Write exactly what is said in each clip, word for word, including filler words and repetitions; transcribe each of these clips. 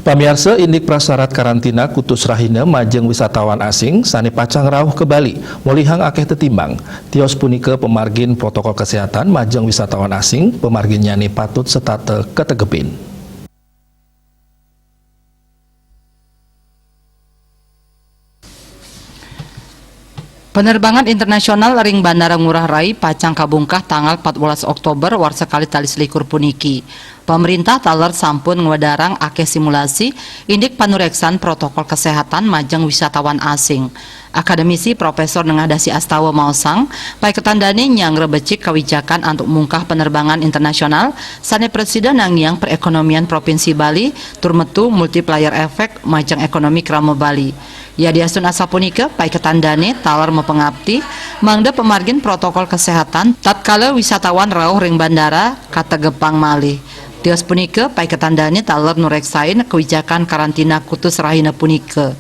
Pamiarsa, indik prasyarat karantina kutus rahina majeng wisatawan asing sané pacang rauh ka Bali, molihang akéh tetimbang. Tios punika pamargin protokol kesehatan majeng wisatawan asing, pamarginnyané patut setata kategepin. Penerbangan internasional ring Bandara Ngurah Rai pacang kabungkah tanggal empat belas Oktober warsa kalih tali selikur puniki. Pemerintah taler sampun ngwedarang akéh simulasi indik panureksan protokol kesehatan majeng wisatawan asing. Akademisi Profesor Nengah Dasi Astawa maosang, paiketan dané nyanggra becik kawijakan antuk mungkah penerbangan internasional sané prasida nangiang perekonomian Provinsi Bali tur metu multiplier effect majeng ekonomi krama Bali. Yadiastun asapunika, paiketan dané taler mapangapti mangda pamargin protokol kesehatan tatkala wisatawan rauh ring bandara kategepang malih. Tios punika, paiketan dané taler nureksain kawijakan karantina kutus rahina punika.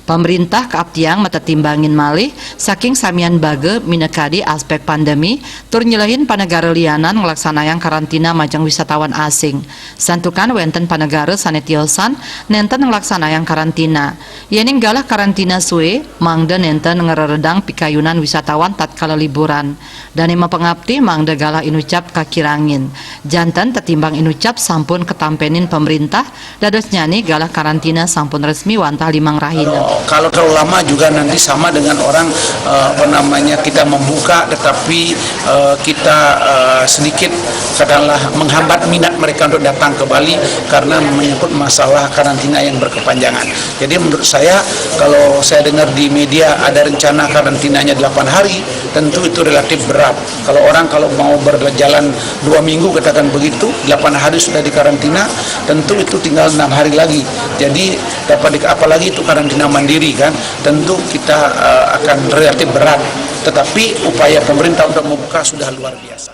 Pamrintah kaaptiang matetimbangin malih saking samian baga minakadi aspek pandemi tur nyelehin panegara lianan nglaksanayang karantina majeng wisatawan asing. Santukan wénten panegara sané tiosan nénten nglaksanayang karantina. Yéning galah karantina sué, mangda nénten ngreredang pikayunan wisatawan tatkala liburan. Dané mapangapti mangda galah inucap kakirangin. Janten tetimbang inucap sampun katampénin pamrintah, dadosnyané galah karantina sampun resmi wantah limang rahina. Kalau terlalu lama juga nanti sama dengan orang, eh, apa namanya, kita membuka tetapi, eh, kita, eh, sedikit katakanlah menghambat minat mereka untuk datang ke Bali karena menyangkut masalah karantina yang berkepanjangan. Jadi menurut saya, kalau saya dengar di media ada rencana karantinanya delapan hari, tentu itu relatif berat. Kalau orang kalau mau berjalan dua minggu, katakan begitu, delapan hari sudah dikarantina, tentu itu tinggal enam hari lagi. Jadi dapat di, apalagi itu karantina mandiri kan, tentu kita, eh, akan relatif berat. Tetapi upaya pemerintah untuk membuka sudah luar biasa.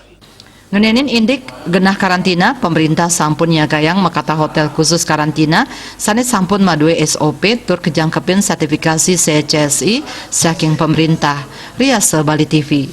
Ngenénin indik genah karantina, pamrintah sampun nyagayang makata hotél khusus karantina sané sampun madué S O P tur kajangkepin sertifikasi C C S I saking pamrintah. Riasa Bali T V.